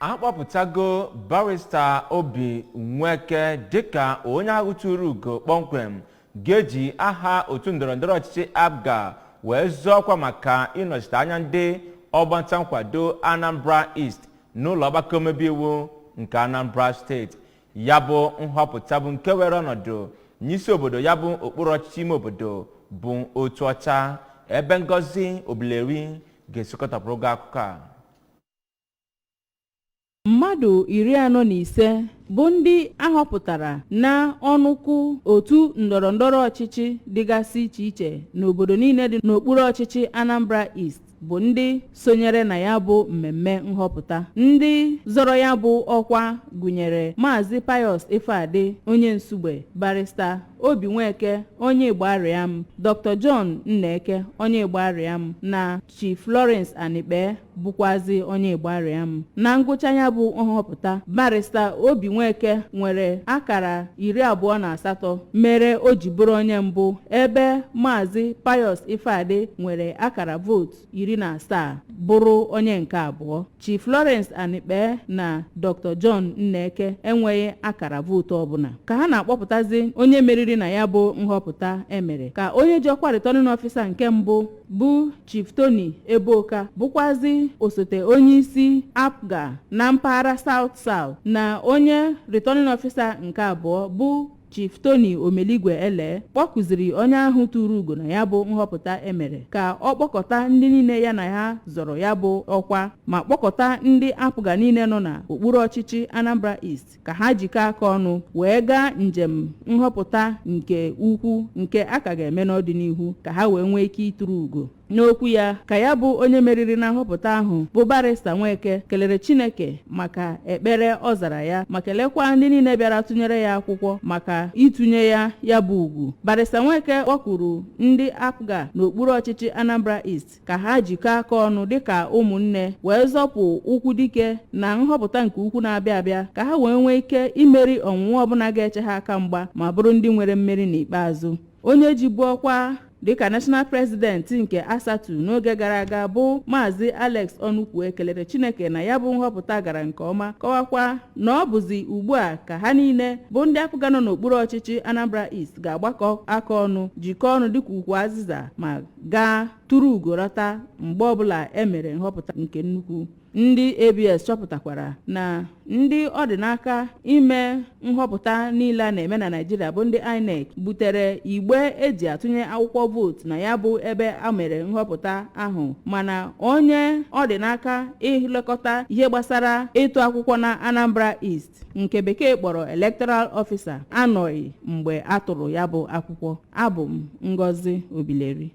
Akpọpụtago Barrister Obi Nweke dịka onye ahụ tụrụ ugo kpọmkwem ga-eji aha otu ndọrọndọrọ ọchịchị APGA wee zọọ ọkwa maka ịnọchite anya ndị ọgbanta nkwado Anambra East n'ụlọ ọgbakọ omebe iwu nke Anambra Steeti. Ya bụ nhọpụta bụ nke were ọnọdụ n'isi obodo ya bụ okpuru ọchịchị ime obodo bụ Otuọcha, ebe Ngozi Obileri ga-esikọtapụrụ gị akụkọ a. Mmadụ 45 bụ ndị ahọpụtara na ọnụkwụ otu ndọrọndọrọ ọchịchị dịgasị iche iche n'obodo niile dị n'okpuru ọchịchị Anambra East bụ ndị sonyere na ya bụ mmemme nhọpụta. Ndị zọrọ ya bụ ọkwa gụnyere Maazị Pius Ifeadị, onye Nsugbe, Barrister Obi Nweke, onye Igbariam, Dr John Nneke, onye Igbariam, na Chief Florence Anikpe, bụkwazi onye Igbariam. Na ngwụcha ya bụ nhọpụta, Barrister Obi Nweke nwere akara 28 mere o ji bụrụ onye mbụ, ebe Maazị Pius Ifeadị nwere akara vootu 17 bụrụ onye nke abụọ. Chief Florence Anikpe na Dr John Nneke enweghị akara vootu ọbụla. Ka ha na-akpọpụtazi onye meriri na ya bụ nhọpụta, emere ka onye ji ọkwa returning officer nke mbụ bụ Chief Tony Eboka, bụkwazi osote onye isi APGA na mpaghara South South, na onye returning officer nke abụọ bụ Chief Tony Omeligwe Ele kpọkụziri onye ahụ tụrụ ugo na ya bụ nhọpụta emere ka ọ kpọkọta ndị niile ya na ha zọrọ ya bụ ọkwa, ma kpọkọta ndị APGA niile nọ n'okpuru ọchịchị Anambra East ka ha jikọọ aka ọnụ wee gaa njem nhọpụta nke ukwu nke a ka ga-eme n'ọdịnihu, ka ha wee nwee ike ịtụrụ ugo. N'okwu ya, ka ya bụ onye meriri na nhọpụta ahụ bụ Barrister Nweke kelere Chineke maka ekpere ọ zara ya, ma kelekwa ndị niile bịara tụnyere ya akwụkwọ maka ịtụnye ya ya bụ ugwu. Barrister Nweke kpọkuru ndị APGA n'okpuru ọchịchị Anambra East ka ha jikọọ aka ọnụ dịka ụmụnne wee zọpụ ụkwụ dike na nhọpụta nke ukwu na-abịa abịa, ka ha wee nwee ike imeri ọnwụnwa ọbụla ga-eche ha aka mgba ma bụrụ ndị nwere mmeri n'ikpeazụ. Onye jibu ọkwa dịka National President nke ASATU n'oge gara aga bụ Maazị Alex Onukwue kelere Chineke na ya bụ nhọpụta gara nke ọma, kọwakwa na ọ bụzi ugbu a ka ha niile bụ ndị APGA nọ n'okpuru ọchịchị Anambra East ga-agbakọ aka ọnụ, jikọọ ọnụ dịka ukwu azịza, ma gaa tụrụ ugo rọta mgbe ọbụla e mere nhọpụta nke nnukwu. Ndị ABS chọpụtakwara na ndị ọ dị n'aka ime nhọpụta niile a na-eme na Naịjirịa bụ ndị INEC butere igbe eji atụnye akwụkwọ vootu na ya bụ ebe a mere nhọpụta ahụ, mana onye ọ dị n'aka ilekọta ihe gbasara ịtụ akwụkwọ na Anambra East, nke Bekee kpọrọ electoral officer, anọghị mgbe a tụrụ ya bụ akwụkwọ. Abụ m Ngozi Obileri.